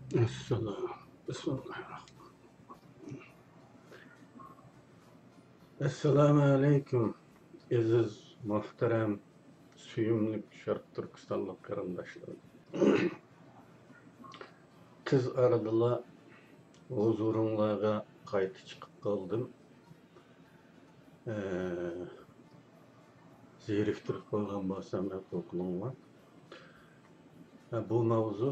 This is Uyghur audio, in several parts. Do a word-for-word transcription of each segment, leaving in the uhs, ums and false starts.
ئەسسالام. بىسمىللاھىررەھمانىررەھىم. ئەسسالامۇ ئەلەيكۇم، ئەزىز، مۆھتەرەم، سۆيۈملۈك شەرقىي تۈركىستانلىق قېرىنداشلىرىم. تېز ئارىدىلا ھۇزۇرۇڭلارغا قايتا چىقىپ قالدىم. ئە، زېرىكتۈرۈپ قويغان بولسام، ئەپۇ قىلىڭلار. ئە، بۇ ماۋزۇ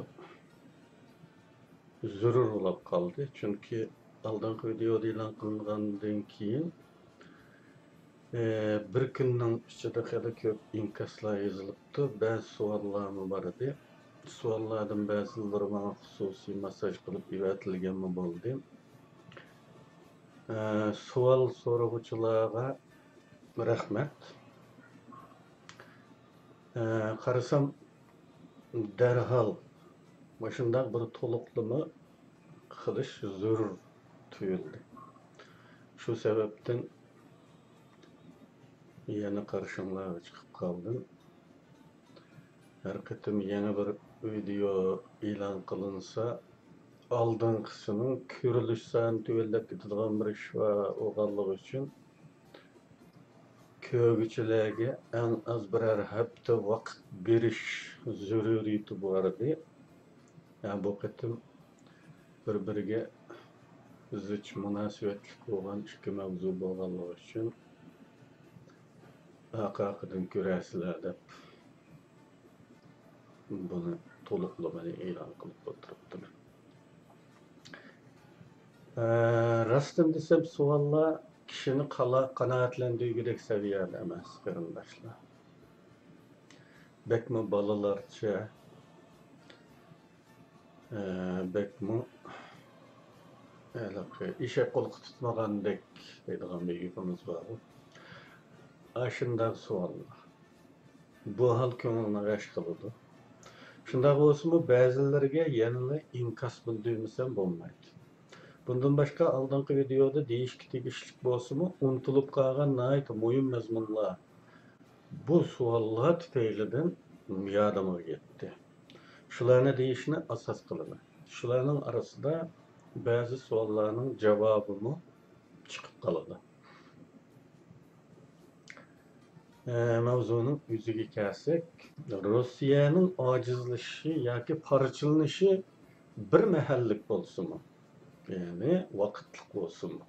زۆرۈر بولۇپ قالدى، چۈنكى ئالدىنقى ۋىدېئودا ئېلان قىلىنغاندىن كېيىن، ئە، بىر كۈننىڭ ئىچىدە خېلى كۆپ ئىنكاسلار يېزىلىپتۇ، بەزى سوئاللارمۇ بار ئىدى. سوئاللاردىن بەزىلىرى ماڭا خۇسۇسىي ماسساژ قىلىپ ئېۋەتىلگەنمۇ بولدى. ئە، سوئال سورىغۇچىلارغا رەھمەت. ئە، قارىسام، دەرھال مۇشۇنداق بىر تولۇقلىما قىلىش زۆرۈر تۇيۇلدى. شۇ سەۋەبتىن يەنە قارشىڭلارغا چىقىپ قالدىم. ھەر قېتىم يېڭى بىر ۋىدېئو ئېلان قىلىنسا، ئالدىنقىسىنىڭ كۆرۈلۈش سانى تۆۋەنلەپ كېتىدىغان بىر ئىش بار بولغانلىقى ئۈچۈن، كۆرگۈچىلەرگە ئەڭ ئاز بىرەر ھەپتە ۋاقىت بېرىش زۆرۈرىيىتى بار ئىدى. ھە، بۇ قېتىم بىر-بىرىگە زىچ مۇناسىۋەتلىك بولغان ئىككى ماۋزۇ بولغانلىقى ئۈچۈن، ئارقا-ئارقىدىن كۆرەرسىلەر دەپ، بۇنى تولۇقلىمىنى ئېلان قىلىپ ئولتۇرۇپتىمەن. ئە، راستىنى دېسەم، سوئاللار كىشىنى قالا-، قانائەتلەندۈرگۈدەك سەۋىيەدە ئەمەس، قېرىنداشلار. بەكمۇ بالىلارچە، ئە، بەكمۇ ھېلىقى ئېشەك قۇلىقى تۇتمىغاندەك دەيدىغان بىر گېپىمىز بارغۇ. ئاشۇنداق سوئاللار. بۇ ھال كۆڭۈلنى غەش قىلىدۇ. شۇنداق بولسىمۇ، بەزىلىرىگە يەنىلا ئىنكاس بىلدۈرمىسەم بولمايدۇ. بۇندىن باشقا، ئالدىنقى ۋىدېئودا دېيىشكە تېگىشلىك بولسىمۇ، ئۇنتۇلۇپ قالغان ناھايىتى مۇھىم مەزمۇنلار، بۇ سوئاللار تۈپەيلىدىن يادىمغا كەتتى. شۇلارنى دېيىشنى ئاساس قىلىمەن. شۇلارنىڭ ئارىسىدا بەزى سوئاللارنىڭ جاۋابىمۇ چىقىپ قالىدۇ. ئە، ماۋزۇنىڭ ئۆزىگە كەلسەك، روسىيەنىڭ ئاجىزلىشىشى ياكى پارچىلىنىشى بىر مەھەللىك بولسىمۇ، يەنى ۋاقىتلىق بولسىمۇ،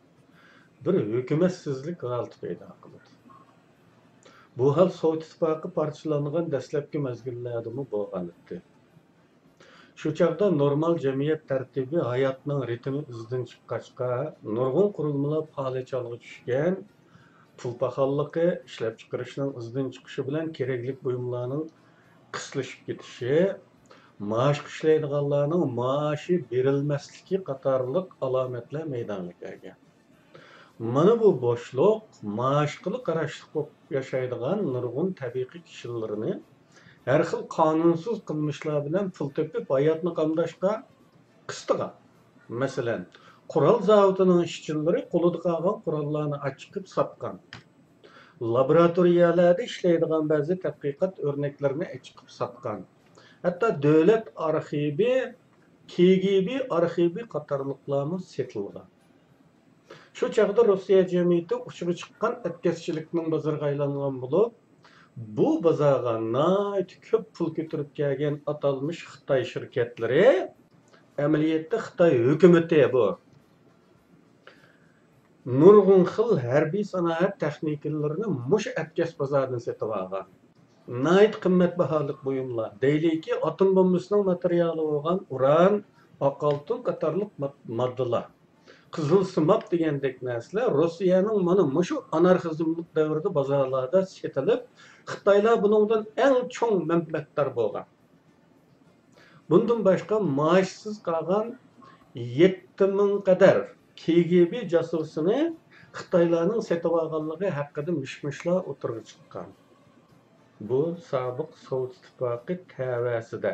بىر ھۆكۈمەتسىزلىك ھالىتى پەيدا قىلىدۇ. بۇ ھال سوۋېت ئىتتىپاقى پارچىلانغان دەسلەپكى مەزگىللەردىمۇ بولغانىدى. شۇ چاغدا نورمال جەمئىيەت تەرتىپى، ھاياتنىڭ رىتىمى ئىزدىن چىققاچقا، نۇرغۇن قۇرۇلمىلار پالەچ ھالغا چۈشكەن، پۇل پاخاللىقى، ئىشلەپچىقىرىشنىڭ ئىزدىن چىقىشى بىلەن كېرەكلىك بۇيۇملارنىڭ قىسلىشىپ كېتىشى، مائاشقا ئىشلەيدىغانلارنىڭ مائاشى بېرىلمەسلىكى قاتارلىق ئالامەتلەر مەيدانغا كەلگەن. مانا بۇ بوشلۇق مائاشقىلا قاراشلىق بولۇپ ياشايدىغان نۇرغۇن تەبىقە كىشىلىرىنى ھەر خىل قانۇنسىز قىلمىشلار بىلەن پۇل تېپىپ، ھاياتنى قامداشقا قىستىغان. مەسىلەن، قورال زاۋۇتىنىڭ ئىشچىلىرى قولىدا قالغان قوراللارنى ئاچىقىپ ساتقان. لابوراتورىيەلەردە ئىشلەيدىغان بەزى تەتقىقات ئۆرنەكلىرىنى ئاچىقىپ ساتقان. ھەتتا دۆلەت ئارخىۋى، كىگىبى ئارخىۋى قاتارلىقلارمۇ سېتىلغان. شۇ چاغدا روسىيە جەمئىيىتى ئۇچىغا چىققان ئەتكەسچىلىكنىڭ بازىرىغا ئايلانغان بولۇپ، بۇ بازارغا ناھايىتى كۆپ پۇل كۆتۈرۈپ كەلگەن ئاتالمىش خىتاي شىركەتلىرى ئەمەلىيەتتە خىتاي ھۆكۈمىتى بۇ نۇرغۇن خىل ھەربىي سانائەت تېخنىكىلىرىنى مۇشۇ ئەتكەس بازاردىن سېتىۋالغان. ناھايىتى قىممەت باھالىق بۇيۇملار، دەيلىكى، ئاتوم بومبىسىنىڭ ماتېرىيالى بولغان ئۇران، ئاق ئالتۇن قاتارلىق ماد-، ماددىلار، قىزىل سىماب دېگەندەك نەرسىلەر روسىيەنىڭ مانا مۇشۇ ئانارخىزملىق دەۋرىدە بازارلاردا سېتىلىپ، خىتايلار بۇنىڭدىن ئەڭ چوڭ مەنپەئەتدار بولغان. بۇندىن باشقا، مائاشسىز قالغان يەتتە مىڭ قەدەر كىگىبى جاسۇسىنى خىتايلارنىڭ سېتىۋالغانلىقى ھەققىدە مىش-مىشلار ئوتتۇرىغا چىققان. بۇ سابىق سوۋېت ئىتتىپاقى تەۋەسىدە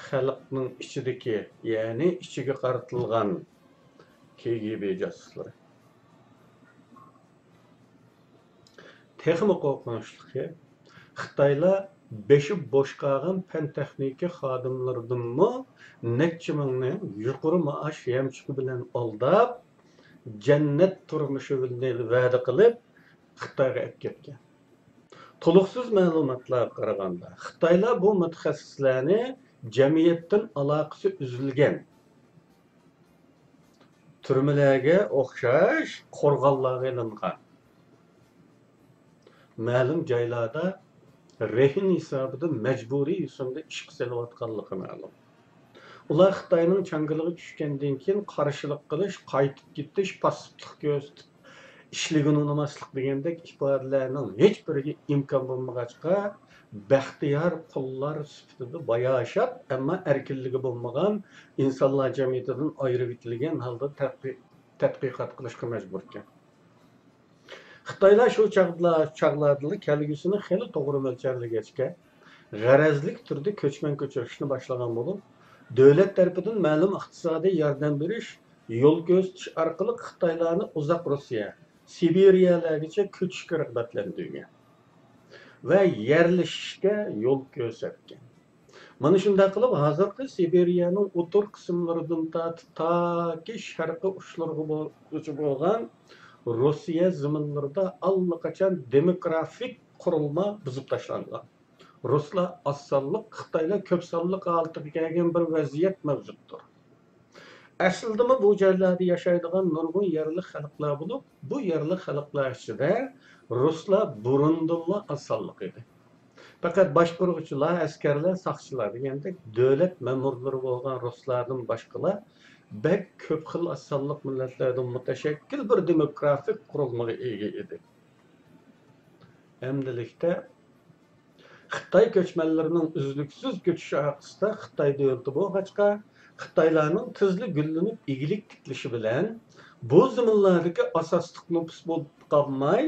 خەلقنىڭ ئىچىدىكى، يەنى ئىچىگە قارىتىلغان كىگىبى جاسۇسلىرى. تېخىمۇ قورقۇنچلۇقى، خىتايلار بېشى بوش قالغان پەن-تېخنىكا خادىملىرىدىنمۇ نەچچە مىڭنى يۇقىرى مائاش يەمچۈكى بىلەن ئالداپ، جەننەت تۇرمۇشىنى ۋەدە قىلىپ، خىتايغا ئەپ كەتكەن. تولۇقسىز مەلۇماتلارغا قارىغاندا، خىتايلار بۇ مۇتەخەسسىسلەرنى جەمئىيەتتىن ئالاقىسى ئۈزۈلگەن، تۈرمىلەرگە ئوخشاش قورغانلارغا ئېلىنغان، مەلۇم جايلاردا رېھىن ھېسابىدا مەجبۇرىي يوسۇندا ئىشقا سېلىۋاتقانلىقى مەلۇم. ئۇلار خىتاينىڭ چاڭگىلىغا چۈشكەندىن كېيىن قارشىلىق قىلىش، قايتىپ كېتىش، پاسسىپلىق كۆرسىتىپ، ئىشلىگىنى ئۇنىماسلىق دېگەندەك ئىپادىلەرنىڭ ھېچبىرىگە ئىمكان بولمىغاچقا، بەختىيار قۇللار سۈپىتىدە باياشات، ئەمما ئەركىنلىكى بولمىغان ئىنسانلار جەمئىيىتىدىن ئايرىۋېتىلگەن ھالدا تەتقىق-، تەتقىقات قىلىشقا مەجبۇركەن. خىتايلار شۇ چاغدا-، چاغلاردىلا كەلگۈسىنى خېلى توغرا مۆلچەرلىگەچكە، غەرەزلىك تۈردە كۆچمەن كۆچۈرۈشنى باشلىغان بولۇپ، دۆلەت تەرىپىدىن مەلۇم ئىقتىسادىي ياردەم بېرىش، يول كۆرسىتىش ئارقىلىق خىتايلارنى ئۇزاق روسىيە، سىبىرىيەلەرگىچە كۆچۈشكە رىغبەتلەندۈرگەن ۋە يەرلىشىشكە يول كۆرسەتكەن. مانا شۇنداق قىلىپ، ھازىرقى سىبىرىيەنىڭ ئوتتۇرا قىسىملىرىدىن تارتىپ تاكى شەرقىي ئۇچلىرىغا بولغۇچە بولغان روسىيە زېمىنلىرىدا ئاللىقاچان دېموگرافىك قۇرۇلما بۇزۇپ تاشلانغان. رۇسلار ئاز سانلىق، خىتايلار كۆپ سانلىق ھالىتىگە كەلگەن بىر ۋەزىيەت مەۋجۇتتۇر. ئەسلىدىمۇ بۇ جايلاردا ياشايدىغان نۇرغۇن يەرلىك خەلقلەر بولۇپ، بۇ يەرلىك خەلقلەر ئىچىدە رۇسلار بۇرۇندىنلا ئاز سانلىق ئىدى. پەقەت باشقۇرغۇچىلار، ئەسكەرلەر، ساقچىلار دېگەندەك دۆلەت مەمۇرلىرى بولغان رۇسلاردىن باشقىلار بەك كۆپ خىل ئاز سانلىق مىللەتلەردىن مۇتەشەككىل بىر دېموگرافىك قۇرۇلمىغا ئىگە ئىدى. ئەمدىلىكتە خىتاي كۆچمەنلىرىنىڭ ئۈزلۈكسىز كۆچۈشى ئارقىسىدا خىتاي دۆلىتى بولغاچقا، خىتايلارنىڭ تېزلا گۈللىنىپ ئىگىلىك تىكلىشى بىلەن، بۇ زېمىنلاردىكى ئاساسلىق نوپۇس بولۇپ قالماي،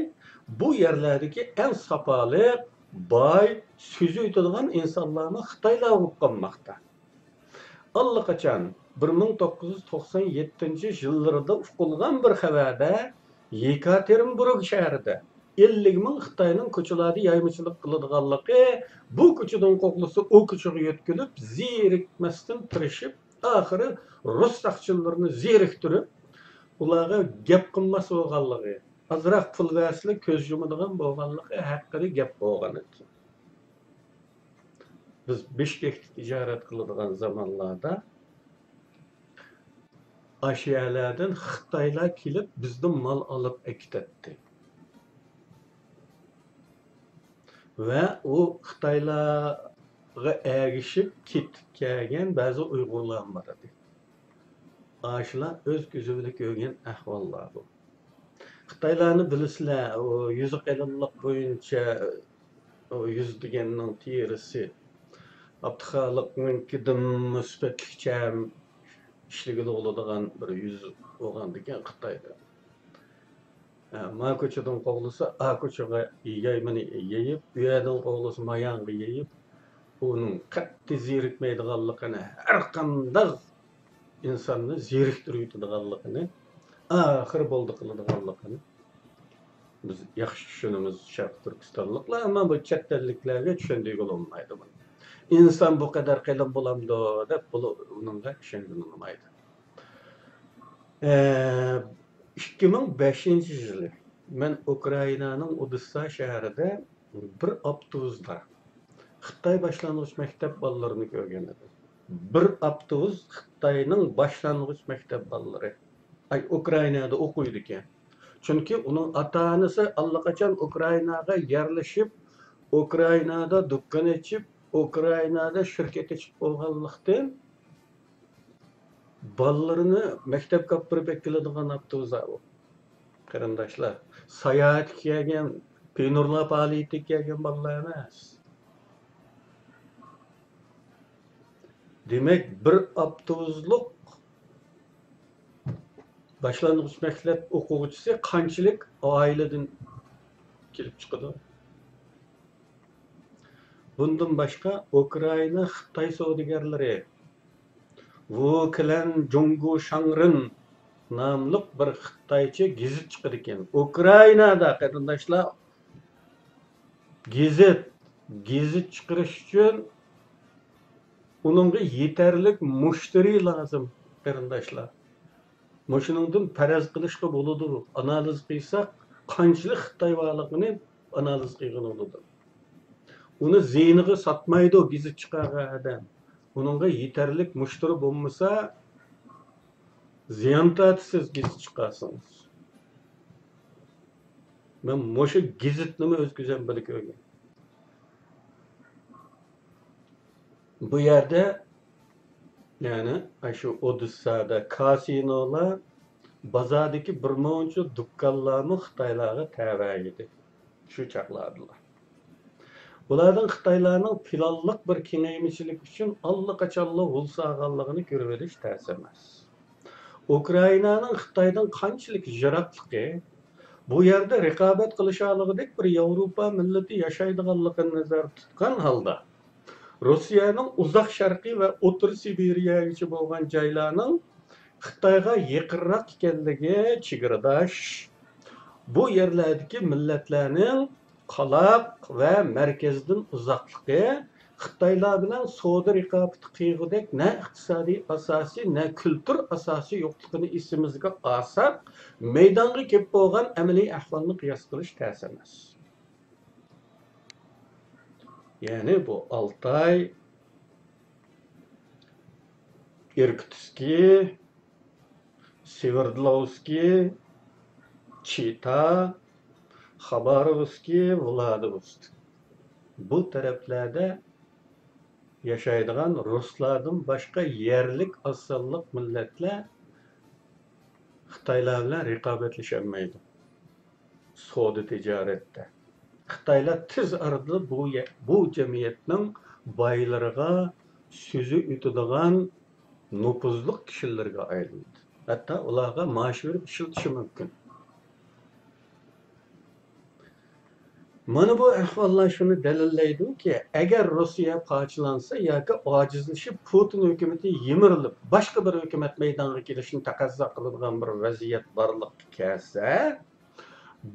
بۇ يەرلەردىكى ئەڭ ساپالىق، باي، سۆزى ئۆتىدىغان ئىنسانلارمۇ خىتايلار بولۇپ قالماقتا. ئاللىقاچان بىر مىڭ توققۇز يۈز توقسان يەتتىنچى يىللىرىدا ئۇقۇلغان بىر خەۋەردە، يېكاتېرىنبۇرگ شەھىرىدە ئەللىك مىڭ خىتاينىڭ كوچىلاردا يايمىچىلىق قىلىدىغانلىقى، بۇ كوچىدىن قوغلىسا ئۇ كوچىغا يۆتكىلىپ، زېرىكمەستىن تىرىشىپ، ئاخىرى رۇس ساقچىلىرىنى زېرىكتۈرۈپ، ئۇلارغا گەپ قىلماس بولغانلىقى، ئازراق پۇل بەرسىلا كۆز يۇمىدىغان بولغانلىقى ھەققىدە گەپ بولغان ئىدى. بىز بىشكەكتە تىجارەت قىلىدىغان زامانلاردا ئاشۇ يەرلەردىن خىتايلار كېلىپ، بىزدىن مال ئالىپ ئەكېتەتتى. ۋە ئۇ خىتايلارغا ئەگىشىپ كېتىپ كەلگەن بەزى ئۇيغۇرلارمۇ بار ئىدى. ئاشۇلار ئۆز كۆزى بىلەن كۆرگەن ئەھۋاللار بۇ. خىتايلارنى بىلىسىلەر، ئۇ يۈزى قېلىنلىق بويىچە، ئۇ يۈز دېگەننىڭ تېرىسى ئابدۇخالىقنىڭكىدىنمۇ سۈپەتلىكچە ئىشلىگىلى بولىدىغان بىر يۈز بولغاندىكىن خىتايدا. ھە، ما كوچىدىن قوغلىسا، ئا كوچىغا يايمىنى يېيىپ، ئۇ يەردىن قوغلىسا، ما يانغا يېيىپ، ئۇنىڭ قەتئىي زېرىكمەيدىغانلىقىنى، ھەر قانداق ئىنساننى زېرىكتۈرۈۋېتىدىغانلىقىنى، ئاخىرى بولدى قىلىدىغانلىقىنى بىز ياخشى چۈشىنىمىز، شەرقىي تۈركىستانلىقلار، ئەمما بۇ چەت ئەللىكلەرگە چۈشەندۈرگىلى بولمايدۇ بۇنى. ئىنسان بۇ قەدەر قېلىن بولامدۇ دەپ، بۇلار ئۇنىڭغا ئىشەنگىلى بولمايدۇ. ئىككى مىڭ بەشىنچى يىلى مەن ئۇكرائىنانىڭ ئودېسسا شەھىرىدە بىر ئاپتوبۇستا خىتاي باشلانغۇچ مەكتەپ بالىلىرىنى كۆرگەن ئىدىم. بىر ئاپتوبۇس خىتاينىڭ باشلانغۇچ مەكتەپ بالىلىرى. ئاي، ئۇكرائىنادا ئوقۇيدىكەن. چۈنكى ئۇنىڭ ئاتا-ئانىسى ئاللىقاچان ئۇكرائىناغا يەرلىشىپ، ئۇكرائىنادا دۇكان ئېچىپ، ئۇكرائىنادا شىركەت ئېچىپ بولغانلىقتىن، بالىلىرىنى مەكتەپكە ئاپىرىپ ئەكېلىدىغان ئاپتوبۇس ئۇ. قېرىنداشلار، ساياھەتكە كەلگەن، پىيونېرلار پائالىيىتىگە كەلگەن بالىلار ئەمەس. دېمەك، بىر ئاپتوبۇسلۇق باشلانغۇچ مەكتەپ ئوقۇغۇچىسى قانچىلىك ئائىلىدىن كېلىپ چىقىدۇ؟ بۇندىن باشقا، ئۇكرائىنا خىتاي سودىگەرلىرى، ۋۇ كلەن جۇڭگو شاڭرىن ناملىق بىر خىتايچە گېزىت چىقىدىكەن. ئۇكرائىنادا، قېرىنداشلار، گېزىت گېزىت چىقىرىش ئۈچۈن ئۇنىڭغا يېتەرلىك مۇشتەرى لازىم، قېرىنداشلار. مۇشۇنىڭدىن پەرەز قىلىشقا بولىدۇ، ئانالىز قىلساق، قانچىلىك خىتاي بارلىقىنى ئانالىز قىلغىلى بولىدۇ. ئۇنى زىيىنىغا ساتمايدۇ گېزىت چىقارغان ئادەم. ئۇنىڭغا يېتەرلىك مۇشتەرى بولمىسا، زىيان تارتىسىز گېزىت چىقارسىڭىز. مەن مۇشۇ گېزىتنىمۇ ئۆز كۆزۈم بىلەن كۆرگەن. بۇ يەردە، يەنى ئاشۇ ئودېسسادا كاسىنولار، بازاردىكى بىر مۇنچە دۇكانلارمۇ خىتايلارغا تەۋە ئىدى شۇ چاغلاردىلا. بۇلاردىن خىتايلارنىڭ پىلانلىق بىر كېڭەيمىچىلىك ئۈچۈن ئاللىقاچانلا ھول سالغانلىقىنى كۆرۈۋېلىش تەس ئەمەس. ئۇكرائىنانىڭ خىتايدىن قانچىلىك يىراقلىقى، بۇ يەردە رىقابەت قىلىشالىغۇدەك بىر ياۋروپا مىللىتى ياشايدىغانلىقىنى نەزەردە تۇتقان ھالدا، روسىيەنىڭ ئۇزاق شەرقىي ۋە ئوتتۇرا سىبىرىيەگىچە بولغان جايلارنىڭ خىتايغا يېقىنراق ئىكەنلىكى چېگرىداش. بۇ يەرلەردىكى مىللەتلەرنىڭ قالاق ۋە مەركەزدىن ئۇزاقلىقى، خىتايلار بىلەن سودا رىقابىتى قىلغۇدەك نە ئىقتىسادىي ئاساسى، نە كۈلتۈر ئاساسى يوقلۇقىنى ئېسىمىزگە ئالساق، مەيدانغا كېلىپ بولغان ئەمەلىي ئەھۋالنى قىياس قىلىش تەس ئەمەس. يەنى بۇ ئالتاي، ئىركۇتسكى، سېۋېردلوۋسكى، چىتا، خاباروۋسكى، ۋلادىۋوستوك. بۇ تەرەپلەردە ياشايدىغان رۇسلاردىن باشقا يەرلىك ئاز سانلىق مىللەتلەر خىتايلار بىلەن رىقابەتلىشەلمەيدۇ سودا تىجارەتتە. خىتايلار تېز ئارىدا بۇ يە-، بۇ جەمئىيەتنىڭ بايلىرىغا، سۆزى ئۆتىدىغان نوپۇزلۇق كىشىلىرىگە ئايلىنىدۇ. ھەتتا ئۇلارغا مائاش بېرىپ ئىشلىتىشى مۇمكىن. مانا بۇ ئەھۋاللار شۇنى دەلىللەيدۇكى، ئەگەر روسىيە پارچىلانسا ياكى ئاجىزلىشىپ، پۇتىن ھۆكۈمىتى يىمىرىلىپ، باشقا بىر ھۆكۈمەت مەيدانغا كېلىشنى تەقەززا قىلىدىغان بىر ۋەزىيەت بارلىققا كەلسە،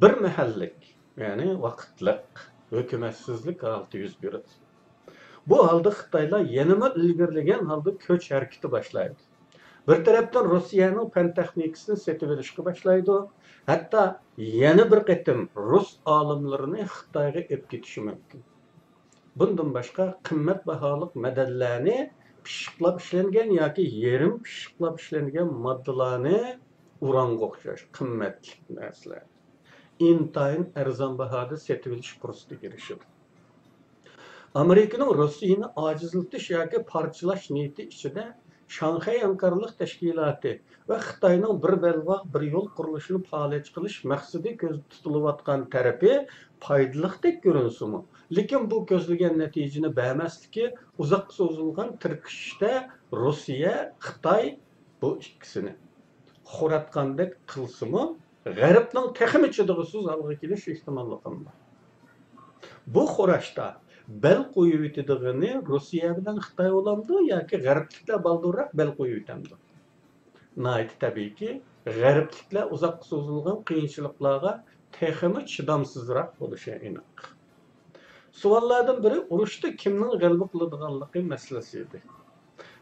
بىر مەھەللىك، يەنى ۋاقىتلىق ھۆكۈمەتسىزلىك ھالىتى يۈز بېرىدۇ. بۇ ھالدا خىتايلار يەنىمۇ ئىلگىرىلىگەن ھالدا كۆچ ھەرىكىتى باشلايدۇ. بىر تەرەپتىن روسىيەنىڭ پەن تېخنىكىسىنى سېتىۋېلىشقا باشلايدۇ، ھەتتا يەنە بىر قېتىم رۇس ئالىملىرىنى خىتايغا ئېلىپ كېتىشى مۇمكىن. بۇندىن باشقا، قىممەت باھالىق مەدەنلەرنى پىششىقلاپ ئىشلەنگەن ياكى يېرىم پىششىقلاپ ئىشلەنگەن ماددىلارنى، ئۇرانغا ئوخشاش قىممەتلىك نەرسىلەر، ئىنتايىن ئەرزان باھادا سېتىۋېلىش پۇرسىتىگە ئېرىشىدۇ. ئامېرىكىنىڭ روسىيەنى ئاجىزلىتىش ياكى پارچىلاش نىيىتى ئىچىدە شاڭخەي ھەمكارلىق تەشكىلاتى ۋە خىتاينىڭ بىر بەلباغ، بىر يول قۇرۇلۇشىنى پائالىيەتچى قىلىش مەقسىتى كۆزدە تۇتۇلۇۋاتقان تەرىپى پايدىلىقتەك كۆرۈنسىمۇ، لېكىن بۇ كۆزلىگەن نەتىجىنى بەرمەسلىكى، ئۇزاققا سوزۇلغان تىركىشىشتە روسىيە، خىتاي بۇ ئىككىسىنى خوراتقاندەك قىلسىمۇ، غەربنىڭ تېخىمۇ چىدىغۇسىز ھالغا كېلىش ئېھتىماللىقىمۇ بار. بۇ خوراشتا بەل قويۇۋېتىدىغىنى روسىيە بىلەن خىتاي بولامدۇ ياكى غەربلىكلەر بالدۇرراق بەل قويۇۋېتەمدۇ؟ ناھايىتى تەبىئىيكى، غەربلىكلەر ئۇزاققا سوزۇلغان قىيىنچىلىقلارغا تېخىمۇ چىدامسىزراق بولۇشى ئېنىق. سوئاللاردىن بىرى ئۇرۇشتا كىمنىڭ غەلىبە قىلىدىغانلىقى مەسىلىسى ئىدى.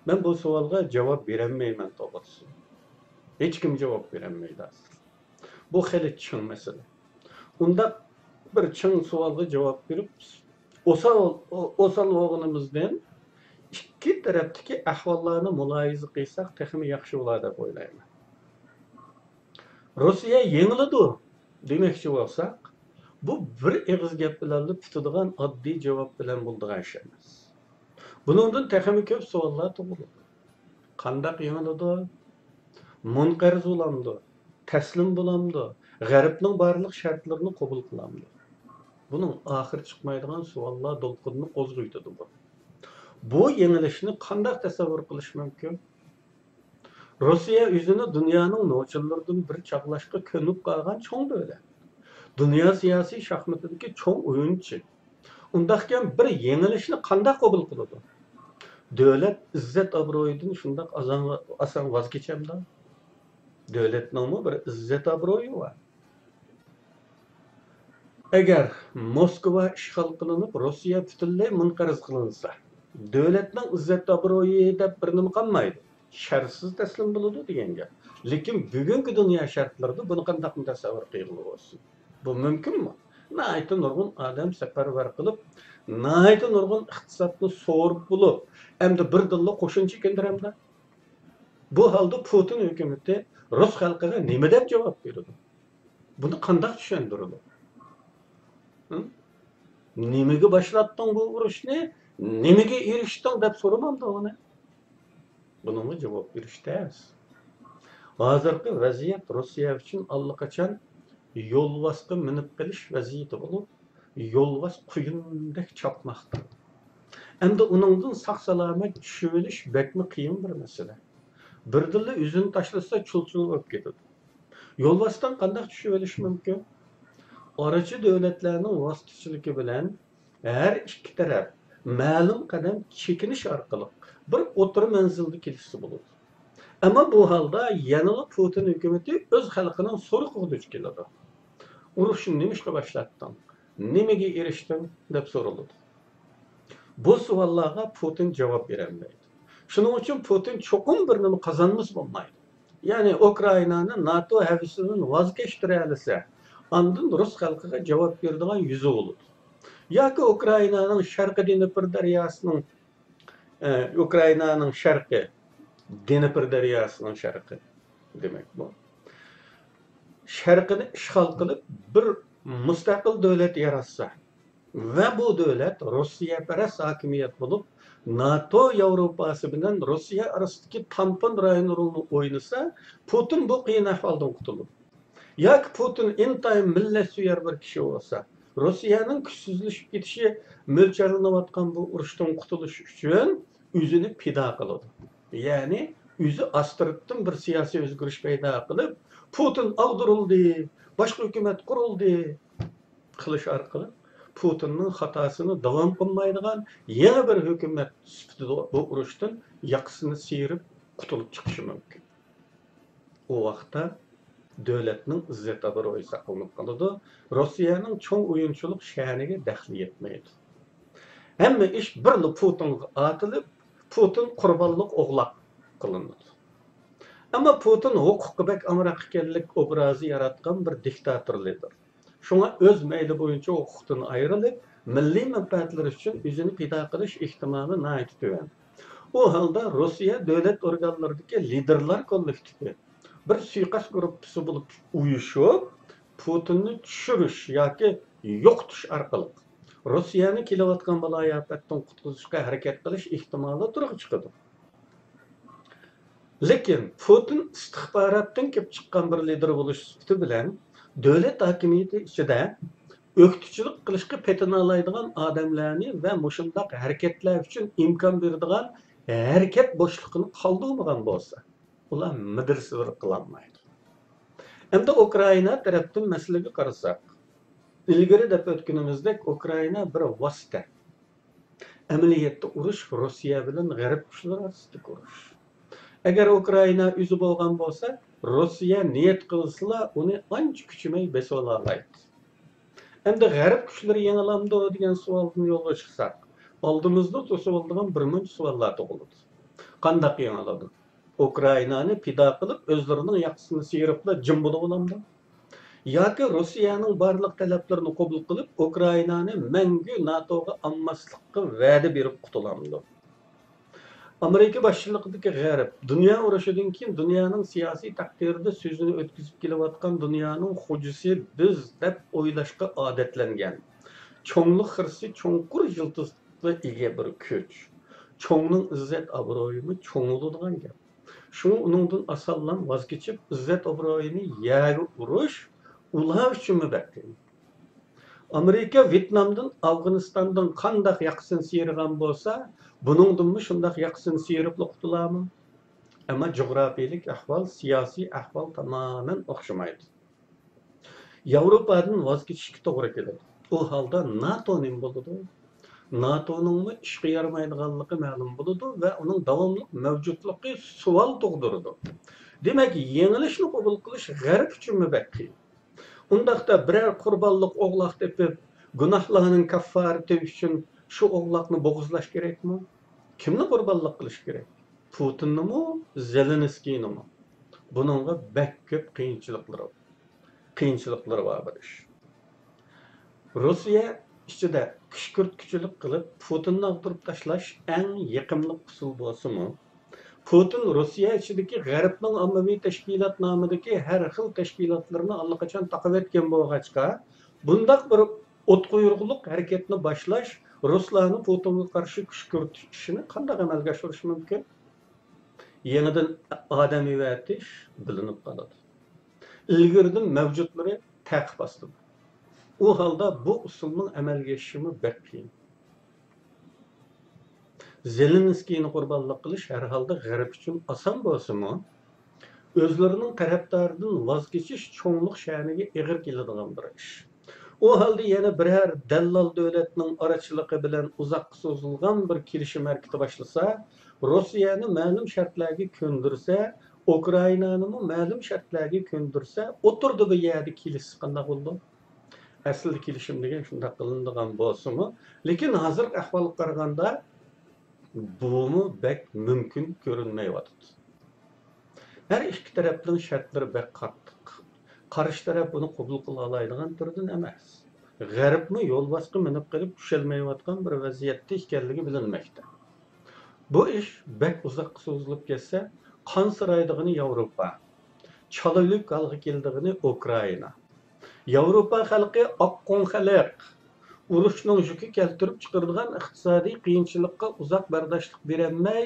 مەن بۇ سوئالغا جاۋاب بېرەلمەيمەن توغرىسى. ھېچكىم جاۋاب بېرەلمەيدۇ ئەسلى. بۇ خېلى چىڭ مەسىلە. ئۇنداق بىر چىڭ سوئالغا جاۋاب بېرىپ، ئوسال، ئوسال بولغىنىمىزدىن ئىككى تەرەپتىكى ئەھۋاللارنى مۇلاھىزە قىلساق تېخىمۇ ياخشى بولار دەپ ئويلايمەن. روسىيە يېڭىلىدۇ دېمەكچى بولساق، بۇ بىر ئېغىز گەپ بىلەنلا پۈتىدىغان ئاددىي جاۋاب بىلەن بولىدىغان ئىش ئەمەس. بۇنىڭدىن تېخىمۇ كۆپ سوئاللار تۇغۇلىدۇ. قانداق يېڭىلىدۇ؟ مۇنقەرز بولامدۇ؟ تەسلىم بولامدۇ؟ غەربنىڭ بارلىق شەرتلىرىنى قوبۇل قىلامدۇ؟ بۇنىڭ ئاخىرى چىقمايدىغان سوئاللار دولقۇنىنى قوزغىۋېتىدۇ بۇ. بۇ يېڭىلىشنى قانداق تەسەۋۋۇر قىلىش مۇمكىن؟ روسىيە ئۆزىنى دۇنيانىڭ نوچىلىرىدىن بىر چاغلاشقا كۆنۈپ قالغان چوڭ دۆلەت. دۇنيا سىياسىي شاھمىتىدىكى چوڭ ئويۇنچى. ئۇنداقكەن بىر يېڭىلىشنى قانداق قوبۇل قىلىدۇ؟ دۆلەت ئىززەت ئابرۇيىدىن شۇنداق ئازان-، ئاسان ۋاز كېچەمدۇ؟ دۆلەتنىڭمۇ بىر ئىززەت ئابرۇيى بار. ئەگەر موسكۋا ئىشغال قىلىنىپ، روسىيە پۈتۈنلەي مۇنقەرز قىلىنسا، دۆلەتنىڭ ئىززەت-ئابرۇيى دەپ بىر نېمە قالمايدۇ. شەرتسىز تەسلىم بولىدۇ دېگەن گەپ. لېكىن بۈگۈنكى دۇنيا شەرتلىرىدە بۇنى قانداقمۇ تەسەۋۋۇر قىلغىلى بولسۇن؟ بۇ مۇمكىنمۇ؟ ناھايىتى نۇرغۇن ئادەم سەپەرۋەر قىلىپ، ناھايىتى نۇرغۇن ئىقتىسادنى سورۇپ بولۇپ، ئەمدى بىردىنلا قوشۇن چېكىندۈرەمدۇ؟ بۇ ھالدا پۇتىن ھۆكۈمىتى رۇس خەلقىگە نېمە دەپ جاۋاب بېرىدۇ؟ بۇنى قانداق چۈشەندۈرىدۇ؟ ھە؟ نېمىگە باشلاتتىڭ بۇ ئۇرۇشنى؟ نېمىگە ئېرىشتىڭ دەپ سورىمامدۇ ئۇنى؟ بۇنىڭغا جاۋاب بېرىش تەس. ھازىرقى ۋەزىيەت روسىيە ئۈچۈن ئاللىقاچان يولۋاسقا مىنىپ قېلىش ۋەزىيىتى بولۇپ، يولۋاس قۇيۇندەك چاپماقتا. ئەمدى ئۇنىڭدىن ساق-سالامەت چۈشۈۋېلىش بەكمۇ قىيىن بىر مەسىلە. بىردىنلا ئۆزىنى تاشلىسا، چۇل-چۇل بولۇپ كېتىدۇ. يولۋاستىن قانداق چۈشۈۋېلىش مۇمكىن؟ ئارىچى دۆلەتلەرنىڭ ۋاسىتىچىلىكى بىلەن ھەر ئىككى تەرەپ مەلۇم قەدەم چېكىنىش ئارقىلىق بىر ئوتتۇرا مەنزىلگە كېلىشسە بولىدۇ. ئەمما بۇ ھالدا يەنىلا پۇتىن ھۆكۈمىتى ئۆز خەلقىنىڭ سورىقىغا دۇچ كېلىدۇ. ئۇرۇشنى نېمىشقا باشلاتتىڭ؟ نېمىگە ئېرىشتىڭ؟ دەپ سورىلىدۇ. بۇ سوئاللارغا پۇتىن جاۋاب بېرەلمەيدۇ. شۇنىڭ ئۈچۈن پۇتىن چوقۇم بىر نېمە قازانمىسا بولمايدۇ. يەنى ئۇكرائىنانى ناتو ھەۋىسىدىن ۋاز كەچتۈرەلىسە، ئاندىن رۇس خەلقىگە جاۋاب بېرىدىغان يۈزى بولىدۇ. ياكى ئۇكرائىنانىڭ شەرقىي دنېپر دەرياسىنىڭ، ئە، ئۇكرائىنانىڭ شەرقى، دنېپر دەرياسىنىڭ شەرقى دېمەك بۇ. شەرقىنى ئىشغال قىلىپ، بىر مۇستەقىل دۆلەت ياراتسا، ۋە بۇ دۆلەت روسىيەپەرەس ھاكىمىيەت بولۇپ، ناتو ياۋروپاسى بىلەن روسىيە ئارىسىدىكى تامپون رايون رولىنى ئوينىسا، پۇتىن بۇ قىيىن ئەھۋالدىن قۇتۇلىدۇ. ياكى پۇتىن ئىنتايىن مىللەتسۆيەر بىر كىشى بولسا، روسىيەنىڭ كۈچسىزلىشىپ كېتىشى مۆلچەرلىنىۋاتقان بۇ ئۇرۇشتىن قۇتۇلۇش ئۈچۈن ئۆزىنى پىدا قىلىدۇ. يەنى ئۆزى ئاستىرتتىن بىر سىياسىي ئۆزگىرىش پەيدا قىلىپ، پۇتىن ئاغدۇرۇلدى، باشقا ھۆكۈمەت قۇرۇلدى، قىلىش ئارقىلىق پۇتىننىڭ خاتاسىنى داۋام قىلمايدىغان يېڭى بىر ھۆكۈمەت سۈپىتىدە بۇ ئۇرۇشتىن ياقىسىنى سىيرىپ قۇتۇلۇپ چىقىشى مۇمكىن. ئۇ ۋاقىتتا دۆلەتنىڭ ئىززەت-ئابرۇيى ساقلىنىپ قالىدۇ، روسىيەنىڭ چوڭ ئويۇنچۇلۇق شەنىگە دەخلى يەتمەيدۇ. ھەممە ئىش بىرلا پۇتىنغا ئاتىلىپ، پۇتىن قۇربانلىق ئوغلاق قىلىنىدۇ. ئەمما پۇتىن ھوقۇققا بەك ئامراق ئىكەنلىك ئوبرازى ياراتقان بىر دىكتاتور لىدېر. شۇڭا ئۆز مەيلى بويىچە ھوقۇقتىن ئايرىلىپ، مىللىي مەنپەئەتلىرى ئۈچۈن ئۆزىنى پىدا قىلىش ئېھتىمالى ناھايىتى تۆۋەن. ئۇ ھالدا روسىيە دۆلەت ئورگانلىرىدىكى لىدېرلار كوللېكتىپى بىر سۇيىقەست گۇرۇپپىسى بولۇپ ئۇيۇشۇپ، پۇتىننى چۈشۈرۈش ياكى يوقىتىش ئارقىلىق روسىيەنى كېلىۋاتقان بالايىئاپەتتىن قۇتقۇزۇشقا ھەرىكەت قىلىش ئېھتىمالى تۇرغا چىقىدۇ. لېكىن پۇتىن ئىستىخباراتتىن كېلىپ چىققان بىر لىدېر بولۇش سۈپىتى بىلەن دۆلەت ھاكىمىيىتى ئىچىدە ئۆكتىچىلىك قىلىشقا پېتىنالايدىغان ئادەملەرنى ۋە مۇشۇنداق ھەرىكەتلەر ئۈچۈن ئىمكان بېرىدىغان ھەرىكەت بوشلۇقىنى قالدۇرمىغان بولسا، ئۇلار مىدىر-سىدىر قىلالمايدۇ. ئەمدى ئۇكرائىنا تەرەپتىن مەسىلىگە قارىساق، ئىلگىرى دەپ ئۆتكىنىمىزدەك ئۇكرائىنا بىر ۋاسىتە. ئەمەلىيەتتە ئۇرۇش روسىيە بىلەن غەرب كۈچلىرى ئارىسىدىكى ئۇرۇش. ئەگەر ئۇكرائىنا ئۆزى بولغان بولسا، روسىيە نىيەت قىلسىلا ئۇنى ئانچە كۈچىمەي بېسىۋالالايتتى. ئەمدى غەرب كۈچلىرى يېڭىلامدۇ دېگەن سوئالدىن يولغا چىقساق، ئالدىمىزدا توسۇۋالىدىغان بىر مۇنچە سوئاللار تۇغۇلىدۇ. قانداق يېڭىلىدۇ؟ ئۇكرائىنانى پىدا قىلىپ، ئۆزلىرىنىڭ ياقىسىنى سىيرىپلا جىم بولۇۋالامدۇ؟ ياكى روسىيەنىڭ بارلىق تەلەپلىرىنى قوبۇل قىلىپ، ئۇكرائىنانى مەڭگۈ ناتوغا ئالماسلىققا ۋەدە بېرىپ قۇتۇلامدۇ؟ ئامېرىكا باشچىلىقىدىكى غەرب دۇنيا ئۇرۇشىدىن كېيىن دۇنيانىڭ سىياسىي تەقدىرىدە سۆزىنى ئۆتكۈزۈپ كېلىۋاتقان دۇنيانىڭ خوجىسى بىز دەپ ئويلاشقا ئادەتلەنگەن. چوڭلۇق خىرىسى چوڭقۇر يىلتىزلىققا ئىگە بىر كۈچ. چوڭنىڭ ئىززەت ئابرۇيىمۇ چوڭ بولىدىغان گەپ. شۇڭا ئۇنىڭدىن ئاسانلا ۋاز كېچىپ، ئىززەت ئابرۇيىنى يەرگە ئۇرۇش ئۇلار ئۈچۈنمۇ بەك قىيىن. ئامېرىكا ۋيېتنامدىن، ئافغانىستاندىن قانداق ياقىسىنى سىيرىغان بولسا، بۇنىڭدىنمۇ شۇنداق ياقىسىنى سىيرىپلا قۇتۇلارمۇ؟ ئەمما جۇغراپىيىلىك ئەھۋال، سىياسىي ئەھۋال تامامەن ئوخشىمايدۇ. ياۋروپادىن ۋاز كېچىشكە توغرا كېلىدۇ. ئۇ ھالدا ناتو نېمە بولىدۇ؟ ناتونىڭمۇ ئىشقا يارىمايدىغانلىقى مەلۇم بولىدۇ ۋە ئۇنىڭ داۋاملىق مەۋجۇتلۇقى سوئال تۇغدۇرىدۇ. دېمەك، يېڭىلىشنى قوبۇل قىلىش غەرب ئۈچۈنمۇ بەك قىيىن. ئۇنداقتا بىرەر قۇربانلىق ئوغلاق تېپىپ، گۇناھلارنىڭ كاففارىتى ئۈچۈن شۇ ئوغلاقنى بوغۇزلاش كېرەكمۇ؟ كىمنى قۇربانلىق قىلىش كېرەك؟ پۇتىننىمۇ، زېلېنسكىينىمۇ؟ بۇنىڭغا بەك كۆپ قىيىنچىلىقلىرى، قىيىنچىلىقلىرى بار بۇ ئىش. روسىيە ئىچىدە كۈشكۈرتكۈچىلىك قىلىپ، پۇتىننى ئاغدۇرۇپ تاشلاش ئەڭ يېقىملىق ئۇسۇل بولسىمۇ، پۇتىن روسىيە ئىچىدىكى غەربنىڭ ئاممىۋى تەشكىلات نامىدىكى ھەر خىل تەشكىلاتلىرىنى ئاللىقاچان تاقىۋەتكەن بولغاچقا، بۇنداق بىر ئوتقۇيرۇقلۇق ھەرىكەتنى باشلاش، رۇسلارنى پۇتىنغا قارشى كۈشكۈرتۈش ئىشىنى قانداق ئەمەلگە ئاشۇرۇشى مۇمكىن؟ يېڭىدىن ئادەم ئەۋەتىش بىلىنىپ قالىدۇ. ئىلگىرىدىن مەۋجۇتلىرى تەقىپ ئاستىدا. ئۇ ھالدا بۇ ئۇسۇلنىڭ ئەمەلگە ئېشىشىمۇ بەك قىيىن. زېلېنسكىينى قۇربانلىق قىلىش ھەر ھالدا غەرب ئۈچۈن ئاسان بولسىمۇ، ئۆزلىرىنىڭ تەرەپدارىدىن ۋاز كېچىش چوڭلۇق شەنىگە ئېغىر كېلىدىغان بىر ئىش. ئۇ ھالدا يەنە بىرەر دەللال دۆلەتنىڭ ئارىچىلىقى بىلەن ئۇزاققا سوزۇلغان بىر كېلىشىم ھەرىكىتى باشلىسا، روسىيەنى مەلۇم شەرتلەرگە كۆندۈرسە، ئۇكرائىنانىمۇ مەلۇم شەرتلەرگە كۆندۈرسە، ئوتتۇرىدا بىر يەردە كېلىشسە قانداق بولىدۇ؟ ئەسلىدە كېلىشىم دېگەن شۇنداق قىلىنىدىغان بولسىمۇ، لېكىن ھازىرقى ئەھۋالغا قارىغاندا، بۇمۇ بەك مۇمكىن كۆرۈنمەيۋاتىدۇ. ھەر ئىككى تەرەپنىڭ شەرتلىرى بەك قاتتىق. قارشى تەرەپ بۇنى قوبۇل قىلالايدىغان تۈردىن ئەمەس. غەربمۇ يولۋاسقا مىنىپ قېلىپ چۈشەلمەيۋاتقان بىر ۋەزىيەتتە ئىكەنلىكى بىلىنمەكتە. بۇ ئىش بەك ئۇزاققا سوزۇلۇپ كەتسە، قانسىرايدىغىنى ياۋروپا، چالا ئۆلۈك ھالغا كېلىدىغىنى ئۇكرائىنا. ياۋروپا خەلقى ئاققۇڭ خەلق. ئۇرۇشنىڭ يۈكى كەلتۈرۈپ چىقىرىدىغان ئىقتىسادىي قىيىنچىلىققا ئۇزاق بەرداشلىق بېرەلمەي،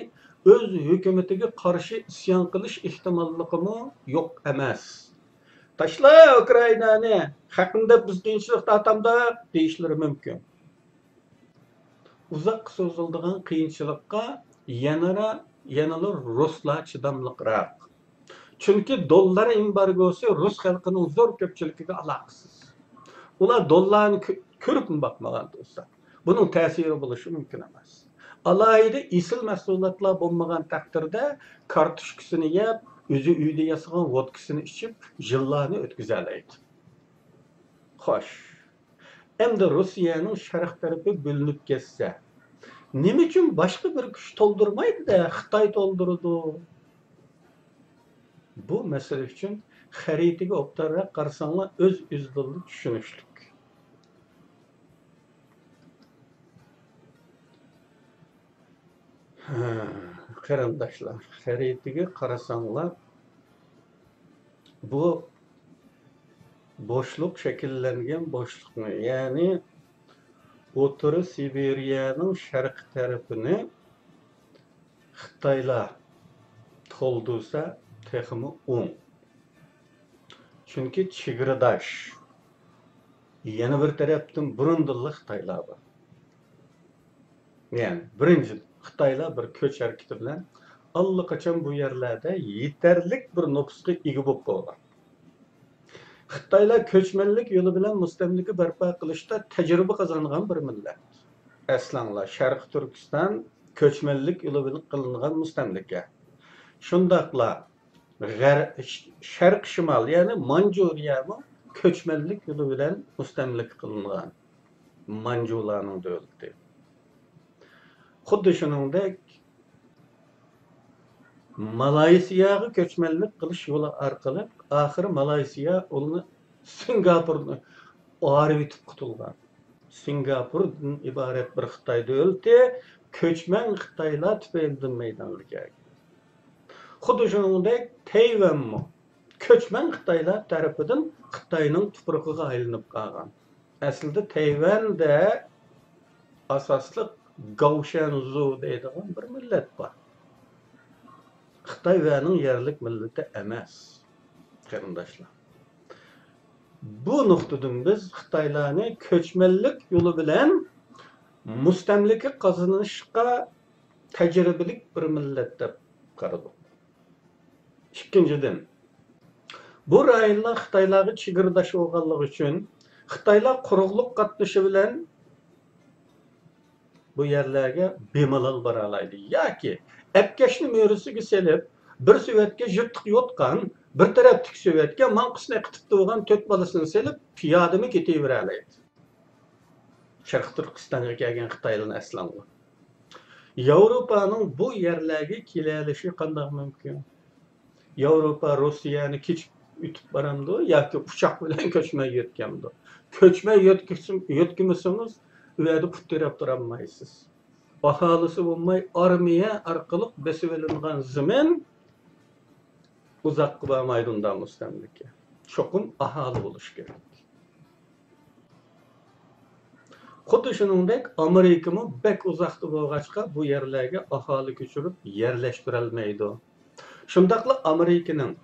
ئۆز ھۆكۈمىتىگە قارشى ئىسيان قىلىش ئېھتىماللىقىمۇ يوق ئەمەس. «تاشلا ئۇكرائىنانى، خەقنى دەپ بىز قىيىنچىلىقتا ئاتامدۇق» دېيىشلىرى مۇمكىن. ئۇزاققا سوزۇلىدىغان قىيىنچىلىققا يەنىلا، يەنىلا رۇسلار چىداملىقراق. چۈنكى دوللار ئېمبارگوسى رۇس خەلقىنىڭ زور كۆپچىلىكىگە ئالاقىسىز. ئۇلار دوللارنى كۆ-، كۆرۈپمۇ باقمىغان تۇرسا، بۇنىڭ تەسىرى بولۇشى مۇمكىن ئەمەس. ئالاھىدە ئېسىل مەھسۇلاتلار بولمىغان تەقدىردە، كارتوشكىسىنى يەپ، ئۆزى ئۆيدە ياسىغان ۋودكىسىنى ئىچىپ، يىللارنى ئۆتكۈزەلەيدۇ. خوش. ئەمدى روسىيەنىڭ شەرق تەرىپى بۆلۈنۈپ كەتسە، نېمە ئۈچۈن باشقا بىر كۈچ تولدۇرمايدۇ-دە، خىتاي تولدۇرىدۇ؟ بۇ مەسىلە ئۈچۈن خەرىتىگە ئوبدانراق قارىساڭلار، ئۆز-ئۆزىدىنلا چۈشىنىشلىك. ھە، قېرىنداشلار، خەرىتىگە قارىساڭلار، بۇ بوشلۇق شەكىللەنگەن بوشلۇقنى، يەنى ئوتتۇرا سىبىرىيەنىڭ شەرقىي تەرىپىنى خىتايلار تولدۇرسا تېخىمۇ ئوڭ. چۈنكى چېگرىداش، يەنە بىر تەرەپتىن بۇرۇندىنلا خىتايلار بار. يەنى، بىرىنچىدىن، خىتايلار بىر كۆچ ھەرىكىتى بىلەن ئاللىقاچان بۇ يەرلەردە يېتەرلىك بىر نوپۇسقا ئىگە بولۇپ بولغان. خىتايلار كۆچمەنلىك يولى بىلەن مۇستەملىكە بەرپا قىلىشتا تەجرىبە قازانغان بىر مىللەت. ئەسلەڭلار، شەرقىي تۈركىستان كۆچمەنلىك يولى بىلەن قىلىنغان مۇستەملىكە. شۇنداقلا غەر-، شەرقىي شىمال، يەنى مانجۇرىيەمۇ كۆچمەنلىك يولى بىلەن مۇستەملىكە قىلىنغان. مانجۇلارنىڭ دۆلىتى. خۇددى شۇنىڭدەك، مالايسىياغا كۆچمەنلىك قىلىش يولى ئارقىلىق، ئاخىرى مالايسىيا ئۇلنى سىنگاپورنى ئايرىۋېتىپ قۇتۇلغان. سىنگاپوردىن ئىبارەت بىر خىتاي دۆلىتى كۆچمەن خىتايلار تۈپەيلىدىن مەيدانغا كەلگەن. خۇددى شۇنىڭدەك تەيۋەنمۇ كۆچمەن خىتايلار تەرىپىدىن خىتاينىڭ تۇپرىقىغا ئايلىنىپ قالغان. ئەسلىدە تەيۋەندە ئاساسلىق گاۋشەنزۇ دەيدىغان بىر مىللەت بار. خىتاي ۋەنىڭ يەرلىك مىللىتى ئەمەس، قېرىنداشلار. بۇ نۇقتىدىن بىز خىتايلارنى كۆچمەنلىك يولى بىلەن مۇستەملىكە قازىنىشقا تەجرىبىلىك بىر مىللەت دەپ قارىدۇق. ئىككىنچىدىن، بۇ رايونلار خىتايلارغا چېگرىداش بولغانلىقى ئۈچۈن، خىتايلار قۇرۇقلۇق قاتنىشى بىلەن بۇ يەرلەرگە بىمالال بارالايدۇ. ياكى ئەپكەشنى مۈرىسىگە سېلىپ، بىر سېۋەتكە يىرتىق يوتقان، بىر تەرەپتىكى سوۋېتكە ماڭقىسىنى قېتىپ تۇرغان تۆت بالىسىنى سېلىپ، پىيادىمۇ كېتىۋېرەلەيدۇ. شەرقىي تۈركىستانغا كەلگەن خىتايلارنى ئەسلەڭلار. ياۋروپانىڭ بۇ يەرلەرگە كېلەلىشى قانداق مۇمكىن؟ ياۋروپا روسىيەنى كېچىپ ئۆتۈپ بارامدۇ ياكى ئۇچاق بىلەن كۆچمەي يۆتكەمدۇ؟ كۆچمەي يۆتكىسىم-، يۆتكىمىسىڭىز، ئۇ يەردە پۇت تىرەپ تۇرالمايسىز. ئاھالىسى بولماي، ئارمىيە ئارقىلىق بېسىۋېلىنغان زېمىن ئۇزاققا بارمايدۇ، ئۇنداق مۇستەملىكە. چوقۇم ئاھالە بولۇشى كېرەك. خۇددى شۇنىڭدەك ئامېرىكىمۇ بەك ئۇزاقتا بولغاچقا، بۇ يەرلەرگە ئاھالە كۆچۈرۈپ يەرلەشتۈرەلمەيدۇ. شۇنداقلا ئامېرىكىنىڭ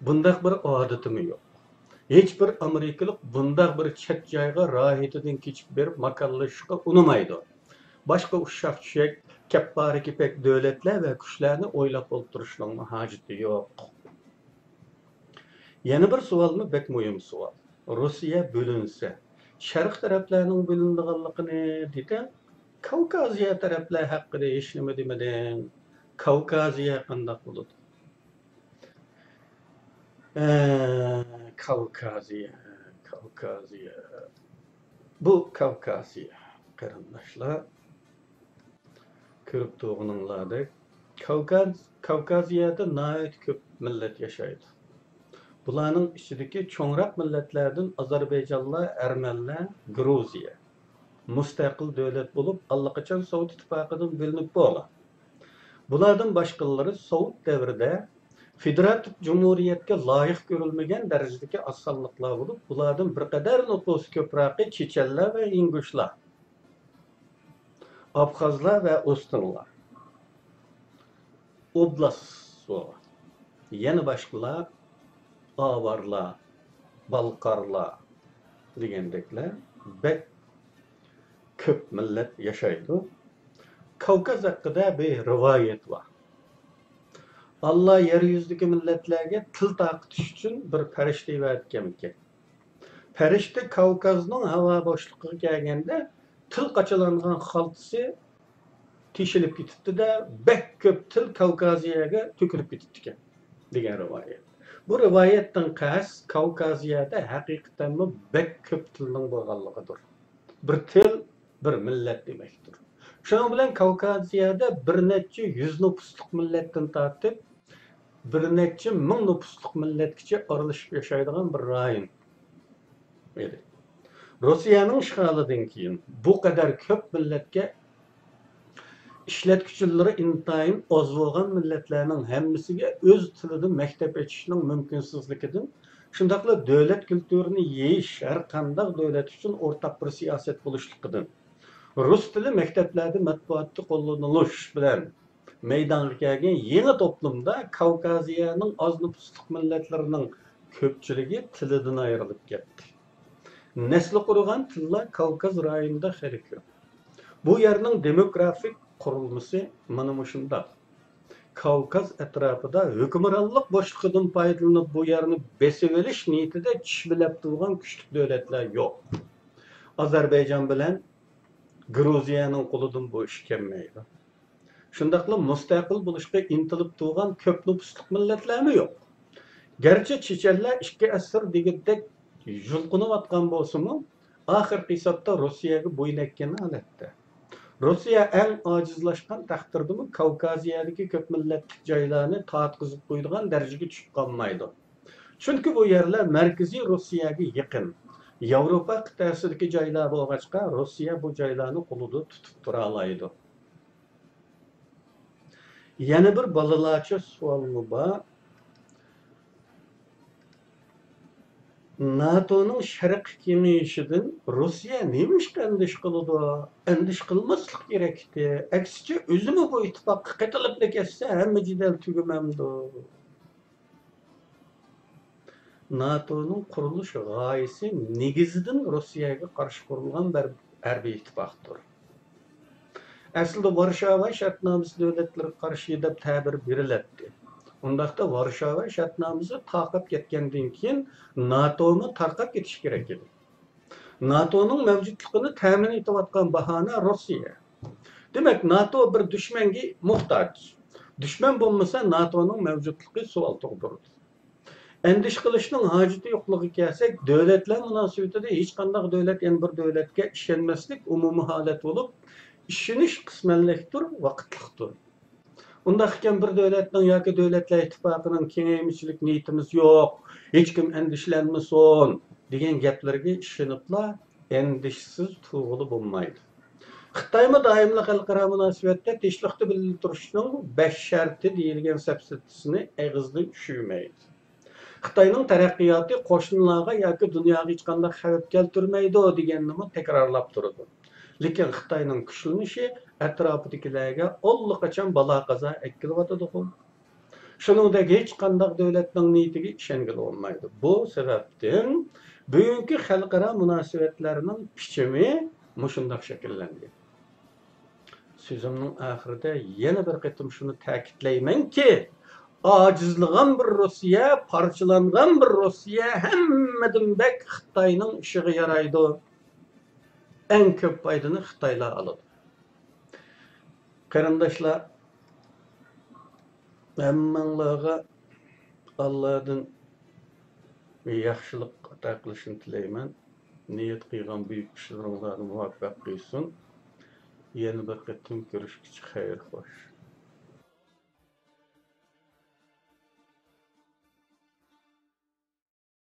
بۇنداق بىر ئادىتىمۇ يوق. ھېچ بىر ئامېرىكىلىق بۇنداق بىر چەت جايغا راھىتىدىن كېچىپ بېرىپ ماكانلىشىشقا ئۇنىمايدۇ. باشقا ئۇششاق چۈشەك، كەپپارە كېپەك دۆلەتلەر ۋە كۈچلەرنى ئويلاپ ئولتۇرۇشنىڭمۇ ھاجىتى يوق. يەنە بىر سوئالمۇ بەك مۇھىم سوئال. روسىيە بۆلۈنسە، شەرق تەرەپلەرنىڭ بۆلۈنىدىغانلىقىنى دېدىم، كاۋكازىيە تەرەپلەر ھەققىدە ھېچنېمە دېمىدىم. كاۋكازىيە قانداق بولىدۇ؟ ئە، كاۋكازىيە، كاۋكازىيە. بۇ كاۋكازىيە، قېرىنداشلار. كۆرۈپ تۇرغىنىڭلاردەك، كاۋكاز-، كاۋكازىيەدە ناھايىتى كۆپ مىللەت ياشايدۇ. بۇلارنىڭ ئىچىدىكى چوڭراق مىللەتلەردىن ئازەربەيجانلار، ئەرمەنلەر، گرۇزىيە مۇستەقىل دۆلەت بولۇپ، ئاللىقاچان سوۋېت ئىتتىپاقىدىن بۆلۈنۈپ بولغان. بۇلاردىن باشقىلىرى سوۋېت دەۋرىدە فېدېراتىپ جۇمھۇرىيەتكە لايىق كۆرۈلمىگەن دەرىجىدىكى ئاز سانلىقلار بولۇپ، بۇلاردىن بىر قەدەر نوپۇسى كۆپرەكى چېچەنلەر ۋە ئىنگۇشلار، ئابخازلار ۋە ئوستىنلار، ئوبلاس بولغان. يەنە باشقىلار ئاۋارلار، بالقارلار دېگەندەكلەر بەك كۆپ مىللەت ياشايدۇ. كاۋكاز ھەققىدە بىر رىۋايەت بار. ئاللا يەر يۈزىدىكى مىللەتلەرگە تىل تارقىتىش ئۈچۈن بىر پەرىشتە يىبەرگەنكەن. پەرىشتە كاۋكازنىڭ ھاۋا بوشلۇقىغا كەلگەندە، تىل قاچىلانغان خالتىسى تېشىلىپ كېتىپتۇ-دە، بەك كۆپ تىل كاۋكازىيەگە تۆكۈلۈپ كېتىپتىكەن، دېگەن رىۋايەت. بۇ رىۋايەتتىن قەست كاۋكازىيەدە ھەقىقەتەنمۇ بەك كۆپ تىلنىڭ بولغانلىقىدۇر. بىر تىل، بىر مىللەت دېمەكتۇر. شۇنىڭ بىلەن كاۋكازىيەدە بىر نەچچە يۈز نوپۇسلۇق مىللەتتىن تارتىپ، بىر نەچچە مىڭ نوپۇسلۇق مىللەتكىچە ئارىلىشىپ ياشايدىغان بىر رايون ئىدى. روسىيەنىڭ ئىشغالىدىن كېيىن بۇ قەدەر كۆپ مىللەتكە ئىشلەتكۈچىلىرى ئىنتايىن ئاز بولغان مىللەتلەرنىڭ ھەممىسىگە ئۆز تىلىدا مەكتەپ ئېچىشنىڭ مۇمكىنسىزلىكىدىن، شۇنداقلا دۆلەت كۈلتۇرىنى يېيىش ھەر قانداق دۆلەت ئۈچۈن ئورتاق بىر سىياسەت بولۇشلۇقىدىن، رۇس تىلى مەكتەپلەردە مەتبۇئاتتا قوللىنىلىش بىلەن مەيدانغا كەلگەن يېڭى توپلۇمدا كاۋكازىيەنىڭ ئاز نوپۇسلۇق مىللەتلىرىنىڭ كۆپچىلىكى تىلىدىن ئايرىلىپ كەتتى. نەسلى قۇرۇغان تىللار كاۋكاز رايونىدا خېلى كۆپ. بۇ يەرنىڭ دېموگرافىك قۇرۇلمىسى مانا مۇشۇنداق. كاۋكاز ئەتراپىدا ھۆكۈمرانلىق بوشلۇقىدىن پايدىلىنىپ، بۇ يەرنى بېسىۋېلىش نىيىتىدە چىش بىلەپ تۇرغان كۈچلۈك دۆلەتلەر يوق. ئازەربەيجان بىلەن گرۇزىيەنىڭ قولىدىن بۇ ئىش كەلمەيدۇ. شۇنداقلا مۇستەقىل بولۇشقا ئىنتىلىپ تۇرغان كۆپ نوپۇسلۇق مىللەتلەرمۇ يوق. گەرچە چېچەنلەر ئىككى ئەسىر دېگۈدەك يۇلقۇنۇۋاتقان بولسىمۇ، ئاخىرقى ھېسابتا روسىيەگە بويۇن ئەگكەن ھالەتتە. روسىيە ئەڭ ئاجىزلاشقان تەقدىردىمۇ كاۋكازىيەدىكى كۆپ مىللەتلىك جايلارنى تارتقۇزۇپ قويىدىغان دەرىجىگە چۈشۈپ قالمايدۇ. چۈنكى بۇ يەرلەر مەركىزىي روسىيەگە يېقىن، ياۋروپا قىتئەسىدىكى جايلار بولغاچقا، روسىيە بۇ جايلارنى قولىدا تۇتۇپ تۇرالايدۇ. يەنە بىر بالىلارچە سوئالمۇ بار. ناتونىڭ شەرقىي كېڭىيىشىدىن روسىيە نېمىشقا ئەندىشە قىلىدۇ؟ ئەندىشە قىلماسلىق كېرەك ئىدى. ئەكسىچە، ئۆزىمۇ بۇ ئىتتىپاققا قېتىلىپلا كەتسە، ھەممە جېدەل تۈگىمەمدۇ؟ ناتونىڭ قۇرۇلۇش غايىسى نېگىزىدىن روسىيەگە قارشى قۇرۇلغان بىر ھەربىي ئىتتىپاقتۇر. ئەسلىدە ۋارشاۋا شەرتنامىسى دۆلەتلىرىگە قارشى دەپ تەبىر بېرىلەتتى. ئۇنداقتا ۋارشاۋا شەرتنامىسى تارقاپ كەتكەندىن كېيىن، ناتومۇ تارقاپ كېتىشى كېرەك ئىدى. ناتونىڭ مەۋجۇتلۇقىنى تەمىن ئېتىۋاتقان باھانە روسىيە. دېمەك، ناتو بىر دۈشمەنگە موھتاج. دۈشمەن بولمىسا، ناتونىڭ مەۋجۇتلۇقى سوئال تۇغدۇرىدۇ. ئەندىشە قىلىشنىڭ ھاجىتى يوقلۇقىغا كەلسەك، دۆلەتلەر مۇناسىۋىتىدە ھېچقانداق دۆلەت يەنە بىر دۆلەتكە ئىشەنمەسلىك ئومۇمىي ھالەت بولۇپ، ئىشىنىش قىسمەنلىكتۇر، ۋاقىتلىقتۇر. ئۇنداق ئىكەن، بىر دۆلەتنىڭ ياكى دۆلەتلەر ئىتتىپاقىنىڭ كېڭەيمىچىلىك نىيىتىمىز يوق، ھېچكىم ئەندىشىلەنمىسۇن دېگەن گەپلىرىگە ئىشىنىپلا، ئەندىشىسىز تۇرغىلى بولمايدۇ. خىتايمۇ دائىملا خەلقئارا مۇناسىۋەتتە تىنچلىقتا بىللە تۇرۇشنىڭ بەش شەرتى دېيىلگەن سەپسەتىسىنى ئېغىزدىن چۈشۈرمەيدۇ. خىتاينىڭ تەرەققىياتى قوشنىلارغا ياكى دۇنياغا ھېچقانداق خەۋپ كەلتۈرمەيدۇ دېگەننىمۇ تەكرارلاپ تۇرىدۇ. لېكىن خىتاينىڭ كۈچلىنىشى ئەتراپىدىكىلەرگە ئاللىقاچان بالا-قازا ئەكېلىۋاتىدىغۇ. شۇنىڭدەك ھېچقانداق دۆلەتنىڭ نىيىتىگە ئىشەنگىلى بولمايدۇ. بۇ سەۋەبتىن بۈگۈنكى خەلقئارا مۇناسىۋەتلەرنىڭ پىچىمى مۇشۇنداق شەكىللەنگەن. سۆزۈمنىڭ ئاخىرىدا يەنە بىر قېتىم شۇنى تەكىتلەيمەنكى، ئاجىزلىغان بىر روسىيە، پارچىلانغان بىر روسىيە ھەممىدىن بەك خىتاينىڭ ئىشىغا يارايدۇ. ئەڭ كۆپ پايدىنى خىتايلار ئالىدۇ. قېرىنداشلار، ھەممىڭلارغا ئاللادىن ياخشىلىق ئاتا قىلىشىنى تىلەيمەن. نىيەت قىلغان بۈيۈك ئىشلىرىڭلارنى مۇۋەپپەق قىلسۇن. يەنە بىر قېتىم كۆرۈشكىچە خەير خوش.